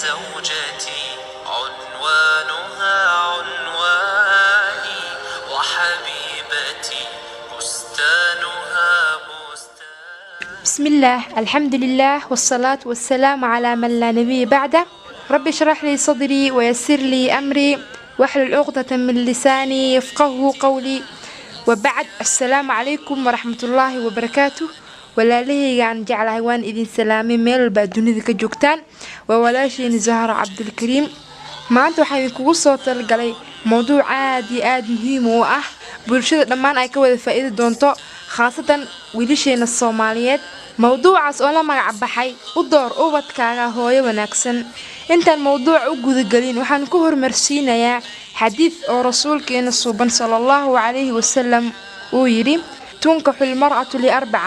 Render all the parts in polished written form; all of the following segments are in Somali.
زوجتي، عنوانها عنواني، وحبيبتي بستانها بستان. بسم الله، الحمد لله، والصلاة والسلام على من لا نبي بعده. رب اشرح لي صدري ويسر لي أمري واحلل عقدة من لساني يفقه قولي، وبعد، السلام عليكم ورحمة الله وبركاته. Walaalahayga aan jeclahay, waan idin salaamay meel walba aad dunida ka joogtaan. Waa walaasheeni Zahra Cabdulkariim. Maanta waxaan idinkugu soo talagalay mowduuc aad iyo aad muhiim u ah, bulshada dhammaan ay ka wada faa-iidi doonto, khaasatan wiilasheena Soomaaliyeed. Mowduucaas oo la magac baxay "U door ubadkaaga hooyo wanaagsan". Intaan mowduuca u gudagelin, waxaan ku hormarsiinayaa xadiid oo rasuulkeena suuban sala Allahu calayhi wasalam uu yidhi: "تنكح المرأة لأربع: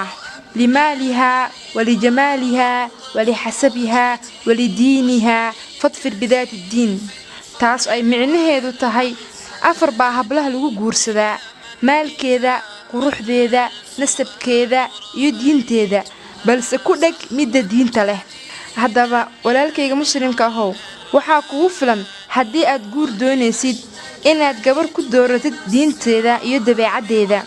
لمالها ولجمالها ولحسبها ولدينها، فاظفر بذات الدين". Taas ay micnaheedu tahay, afar baa hablaha lagu guursadaa: maalkeeda, quruxdeeda, nasabkeeda iyo diinteeda, balse ku dheg midda diinta leh. Haddaba, walaalkayga muslimka ahow, waxaa kugu filan haddii aad guur doonaysid inaad gabar ku dooratid diinteeda iyo dabeecaddeeda.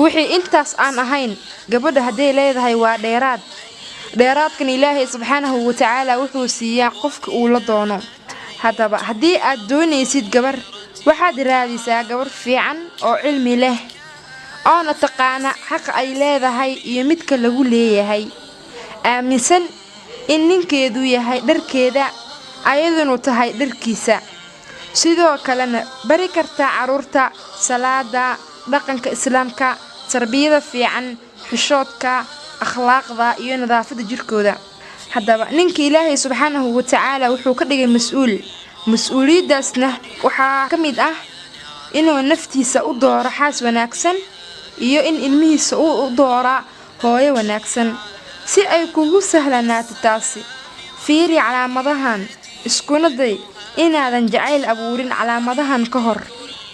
Wixii intaas aan ahayn, gabadha hadday leedahay, waa dheeraad. Dheeraadkan Ilaahay subxaanahu watacaala wuxuu siiyaa qofka uu la doono. Haddaba, haddii aad doonaysid gabar, waxaad raadisaa gabar fiican oo cilmi leh, oona taqaana xaqa ay leedahay iyo midka lagu leeyahay, aaminsan in ninkeedu yahay dharkeeda, ayadunu tahay dharkiisa. Sidoo kalena bari kartaa carruurta salaada, dhaqanka Islaamka, tarbiyada fiican, xishoodka, akhlaaqda iyo nadaafadda jirkooda. Haddaba, ninka Ilaahay subxaanahu watacaala wuxuu ka dhigay mas-uul. Mas-uuliyaddaasna waxaa ka mid ah inuu naftiisa u dooro xaas wanaagsan iyo in ilmihiisa uu u dooraa hooyo wanaagsan. Si ay kugu sahlanaato taasi, fiiri calaamadahan, iskuna day inaadan jacayl abuurin calaamadahan ka hor.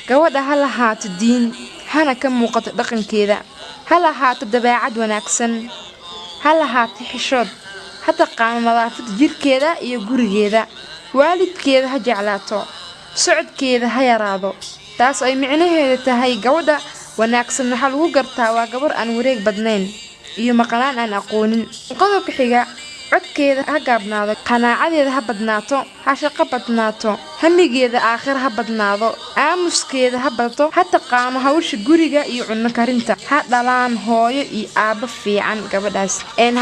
Gabadha ha lahaato diin, hana ka muuqato dhaqankeeda. Ha lahaato dabeecad wanaagsan, ha lahaato xishood, ha taqaano nadaafadda jirkeeda iyo gurigeeda, waalidkeeda ha jeclaato, socodkeeda ha yaraado. Taas ay micnaheedu tahay, gabadha wanaagsan waxaa lagu gartaa waa gabar aan wareeg badnayn iyo maqnaan aan aqoonin. Qodobka xiga: codkeeda ha gaabnaado, qanaacadeeda ha badnaato, ha shaqo badnaato, hamigeeda aakhir ha badnaado, aamuskeeda ha badato, ha taqaano hawsha guriga iyo cunno karinta, ha dhalaan hooyo iyo aabbo fiican gabadhaas.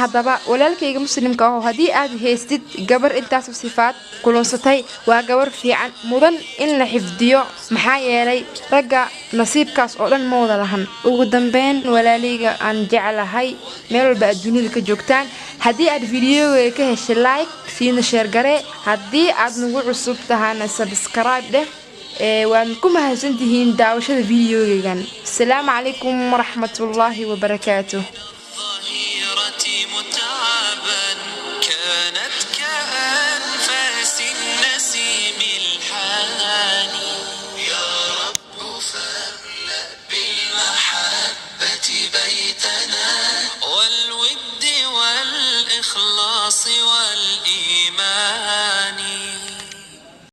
Haddaba, walaalkayga muslimka aho, haddii aad haystid gabar intaas sifaad kulunsatay, waa gabar fiican, mudan in la xifdiyo, maxaa yeelay ragga nasiibkaas oo dhan ma wada lahan. Ugu dambeyn, walaalayga aan jeclahay, meel walba aad dunida ka joogtaan, haddii aad videoga ka heshay, like siina, share garee. Haddii aad nagu cusub tahana, subscribe dheh. Waad ku mahadsantihiin daawashada videogaygan. Asalaamu calaykum waraxmatullaahi wabarakaatuh.